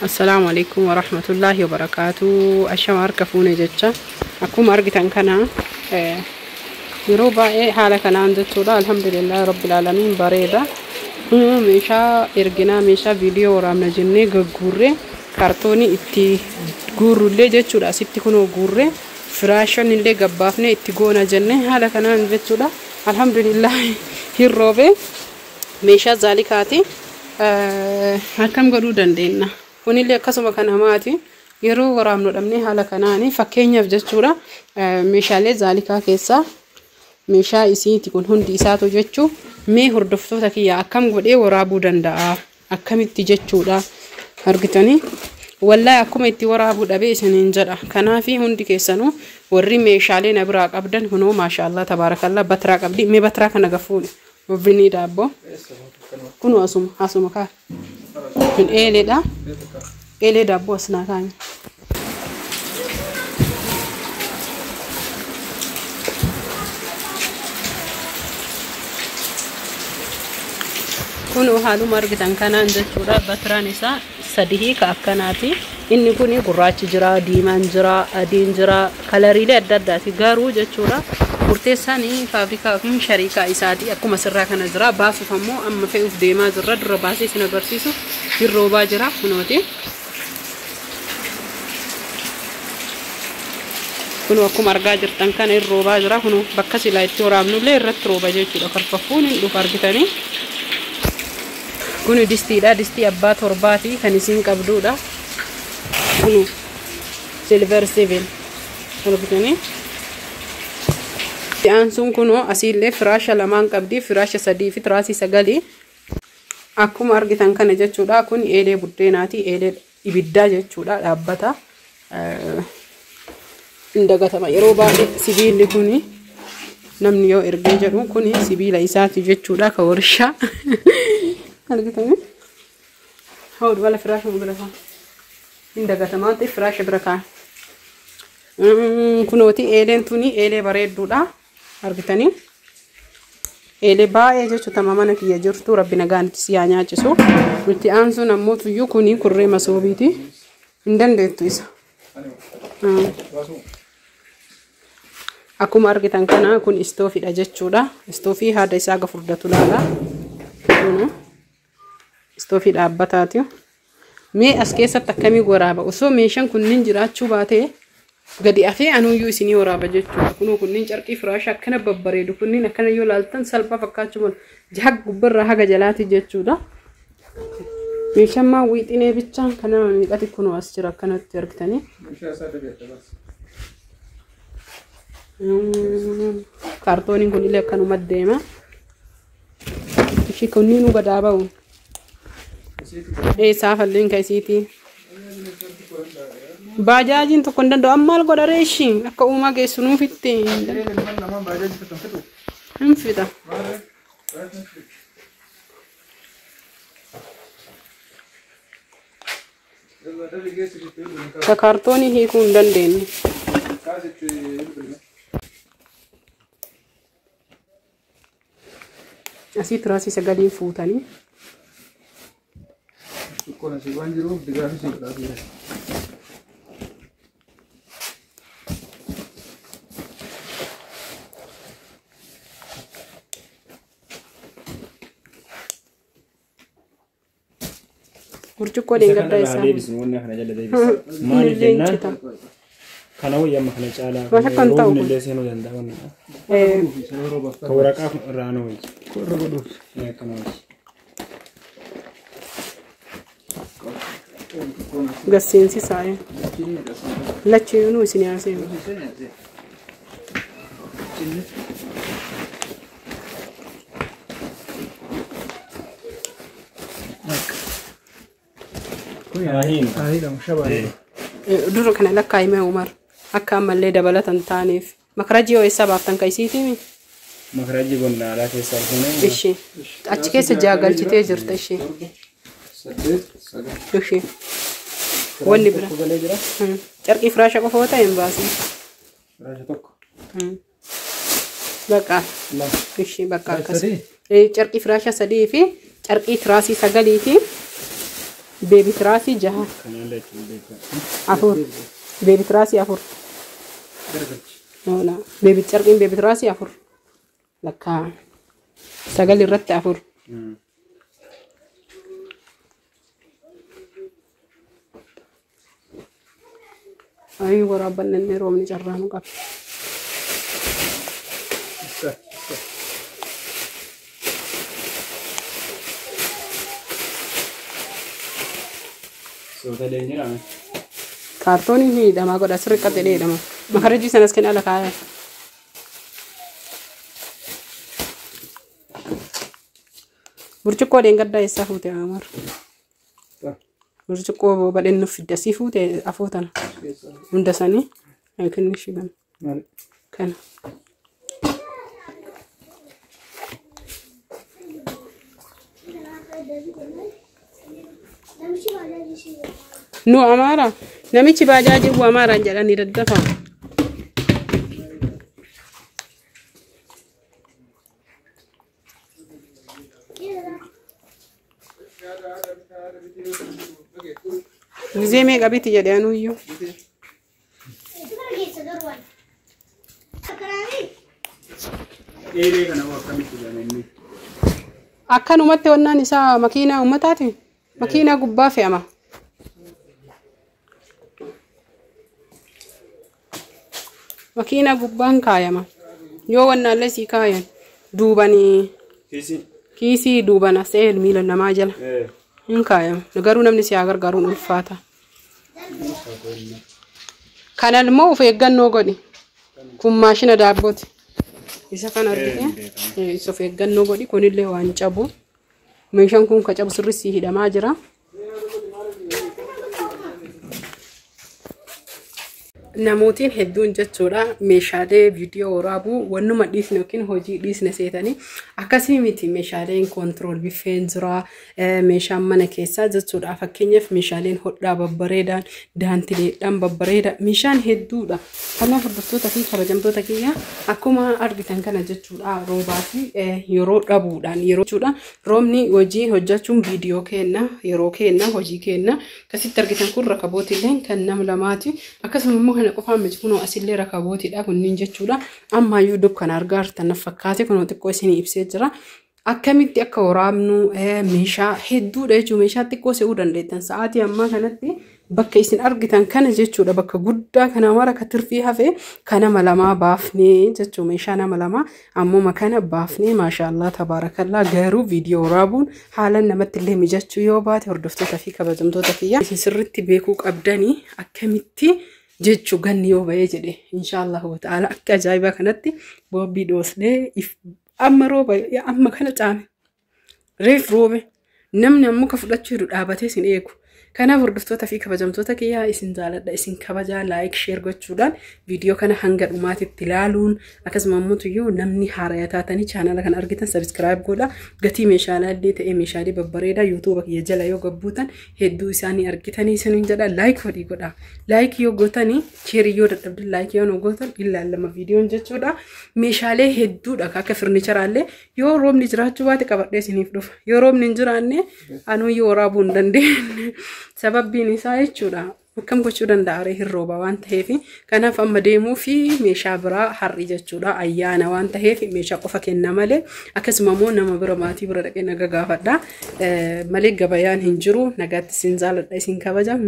Assalaamu alaikum warahmatullaahi wabarakaatu. Ashama harka fuune jecha akkuma argitan kana yeroo baay'ee haala kanaan jechuudha. Alhamdulillah rabbil aalamiin bareeda. Meeshaa erginaa meeshaa viidiyoo waraabna jennee gagguurree kaartoonii itti guurrullee jechuudha. Asitti kunoo guurree firaashan illee gabbaafnee itti goona jennee haala kanaan jechuudha. Alhamdulillah hin roobee meeshaa zaalikaati. Akkam godhuu dandeenya? Kunillee akkasuma kan namaati. Yeroo waraabnu dhabnee haala kanaani fakkeenyaaf jechuudha. Meeshaalee zaalikaa keessaa meeshaa isiiti kun hundi isaatu jechuu mee hordoftoota kiyya akkam godhee waraabuu danda'a? Akkamitti jechuudha argitanii? Wallahi akkuma itti waraabuu dhabee isiniin jedha. Kanaafi hundi keessanuu warri meeshaalee na biraa qabdan kunoo maashaallah tabaarakallah batiraa qabdi. Mee batiraa kana gafuuni. Ovinii daabboo. Kunoo asuma asuma kaa. Kun eeleedha. Eelee daabboo as naa kaa'ame. Kunoo haaluma argitan kanaan jechuudha. Batiraan isaa sadii ka akkanaati. Inni kun gurraachi jira, diimaan jira, adiin jira, kalariilee adda addaati. Garuu jechuudha murteessaan faabrikaa yookiin shariikaa isaati. Akkuma sirraa kana jira. Baasuuf ammoo amma fe'uuf deemaa jirra. Dura baasee isin agarsiisu hin roobaa jira kunooti. Kunoo akkuma argaa jirtan kana hin roobaa jira. Kunoo bakka silaa itti waraabnullee irratti rooba jechuudha. Karfaffuun hin dhufa argitanii. Kuni distiidha. Distii abbaa torbaati kan isiin qabdudha. Kunu silver civil argitanii. Aansuun kunoo asiillee firaasha lamaan qabdi. Firaasha 3 fi tiraasii 9. Akkuma argitan kana jechuudha. Kun eelee buddeenaati. Eelee ibiddaa jechuudha. Dhaabbata. Hin dagatama. Yeroo baay'ee sibiilli kuni namni yoo ergee jedhu kuni sibiila isaati jechuudha. Ka warshaa. Argitanii? Hawwa wala firaasha bira kaa. Hin dagatama waan ta'eef firaasha bira kaa. Kunooti eeleen tuni eelee bareedduudha. Argitanii? Eelee baay'ee jechuudha mana kiyya jirtu rabbi nagaan itti si haa nyaachisu. Nuti aansuun ammoo tuyyuu kuni kurree masoobiiti. Hin dandeettu isa. Akkuma argitan kana kun istoofiidha jechuudha. Istoofii haada isaa gafurdatu laala. Kunoo istoofii dhaabbataati. Mee as keessatti akkamii waraaba? Osoo meeshaan kunniin jiraachuu baatee gadi afee anuyyuu isinii waraaba jechuudha. Kunoo kunniin carqii firaasha akkana babbareedu. Kunniin akkana yoo laaltan salphaa fakkaachuu malu. Jaha gubbarraa haga jalaati jechuudha. Meeshaan maa wiixinee bichaan kana miidhati kunoo as jira akkanatti argitanii. Kaartooniin kunillee akkanuma deema. Ishii kunniinuu gadaa ba'u. Saafalleen ka isiiti. Baajaajiin tokko hin danda'u. Amma maal godha ree ishii? Akka uumaa geessu nuufitti. Hin fixa. Ka kaartoonii hiikuu hin dandeenye. Asii tiraasii 9 fuutanii. Waan jiruuf digaafis hin godhaa. Burcuqqoo deeggardaa isaa. Deebisnu wanna kana jala deebisa. Maaliif jennaan kana wayya amma kana caalaa roobni illee seenuu danda'a wanna. Ka waraqaa irraa ana wayya. Irra godhuuf. Akkana wayya. Gasseensisaa. Lachiinuu isin haasa'e. Dura kana lakkaa'ime Umar akka ammallee dabalatan taaneef makarajii yoo eessaa baaftan ka isiitiimi? Makarajii bonnaa alaa keessaa argame. Ishee achi keessa jaagalchitee jirta ishee. 8 9. Ishee wanni bira. Carqii firaasha qofa yoo ta'e hin baasin. Firaasha tokko. Bakka. Ishee bakka akkas. Carqii firaasha 3 fi carqii tiraasii 9 fi Beebi tiraasii 6. Kanaan jechuun beekaa. 4. Beebi tiraasii 4. Garagalchi. Oola. Beebi carqiin beebi tiraasii 4. Lakkaa 9 irratti 4. Ayi waraabannee roobni carraa nu qaba. Isa. Isa. Sootalee hin jedhame. Kaartooniin ni hidhamaa godha sirri qaxxee hidhama. Makarajii sanas kenna ala kaaya. Burcuqqoo dheengaddaa eessaa fuute Amar? Burcuqqoo badheen nuuf fidda sii fuute afoo tana. Keessa. Hunda sanii kenni ishii kana. Maali? Kana. Nu Amaara namichi baajaajii bu'u Amaaraan jedhanii daddafa. Gizee meeqa biti jedhee anuyyuu. Eelee kana hoo akkamitti jedhame inni? Akkanumatti wannaan isaa makiinaa uummataati. Makiinaa gubbaa fe'ama. Makiinaa gubbaan kaayama. Yoo wannaallee sii kaayan duubanii Kiisii. kiisii duuban asee miila namaa jala hin kaayama. Garuu namni si haa gargaaruun ulfaata. Kana immoo of eeggannoo godhi. Kun maashina daabbooti. Isa kan argite isa of eeggannoo godhi. Kunillee waan cabu. Meeshaan kun ka cabu sirriitti hidhamaa jira. Namootiin hedduun jechuudha meeshaalee viidiyoo waraabuu wannuma dhiisne yookiin hojii dhiisne seetanii akkasii miti meeshaaleen koontirool biffeen jira meeshaan mana keessaa jechuudha fakkeenyaaf meeshaaleen hodhaa babbareedaan daantileedhaan babbareeda meeshaan hedduudha kanaaf hordoftoota fi kabajamtoota kiyya akkuma argitan kana jechuudha roobaa fi yeroo dhabuudhaan yeroo jechuudha roobni hojii hojjechuun viidiyoo kenna yeroo kenna hojii kenna akkasitti argitan kun rakabootillee kan nama lamaati akkasuma immoo kana qofaan miti kunoo asillee rakabootiidha kunniin jechuudha ammayyuu dukkana argaa jirtan na fakkaate kunoo xiqqoo isinii ibsee jira. Akkamitti akka waraabnu meeshaa hedduudha jechuudha meeshaa xiqqoo se'uu dandeettan sa'aatii ammaa kanatti bakka isin argitan kana jechuudha bakka guddaa kana mara ka tirfii hafe ka nama lamaa baafnee jechuudha meeshaa nama lamaa ammuma kana baafnee maashaallah tabaarakallaa garuu viidiyoo waraabuun haala namatti illee mijachuu yoo baate hordoftoota fi kabajamtoota kiyya isin sirriitti beekuu qabdanii akkamitti jechuu ganni yoo ba'ee jedhe inshaallahu ta'ala akka ajaa'ibaa kanatti boobbii dhoosnee amma rooba amma kana caame reef roobe namni ammoo ka fudhachuu jiru dhaabatee isin eegu. Kanaaf hordoftoota fi kabajamtoota kiyyaa isin jaaladha isin kabajaa laayik sheer gochuudhaan viidiyoo kana hanga dhumaatitti ilaaluun akkasuma ammoo namni haaraya taatanii chaanala kana argitan sabiskiraayib godha gatii meeshaalee illee ta'ee meeshaalee babbareedaa yuutuuba kiyya jala yoo gabbuutan hedduu isaanii argitanii isiniin jedha laayik fodhii godha laayik yoo gootanii sheerii yoo dadhabdan laayik yoo gootan ilaallama viidiyoon jechuudha meeshaalee hedduudha akka firniicharaallee yoo roobni jiraachuu baate qabadhee isiniif dhufa yoo roobni hin jiraanne anuu yoo waraabuu hin dandeenye. Sababbiin isaa jechuudha akkam gochuu danda'a ree hin rooba waan ta'eef kanaaf amma deemuu fi meeshaa biraa har'i jechuudha ayyaana waan ta'eef meeshaa qofa kenna malee akkasuma immoo nama bira maatii bira dhaqee naga gaafadha malee gabayaan hin jiru nagaatti isin jaaladha isin kabaja.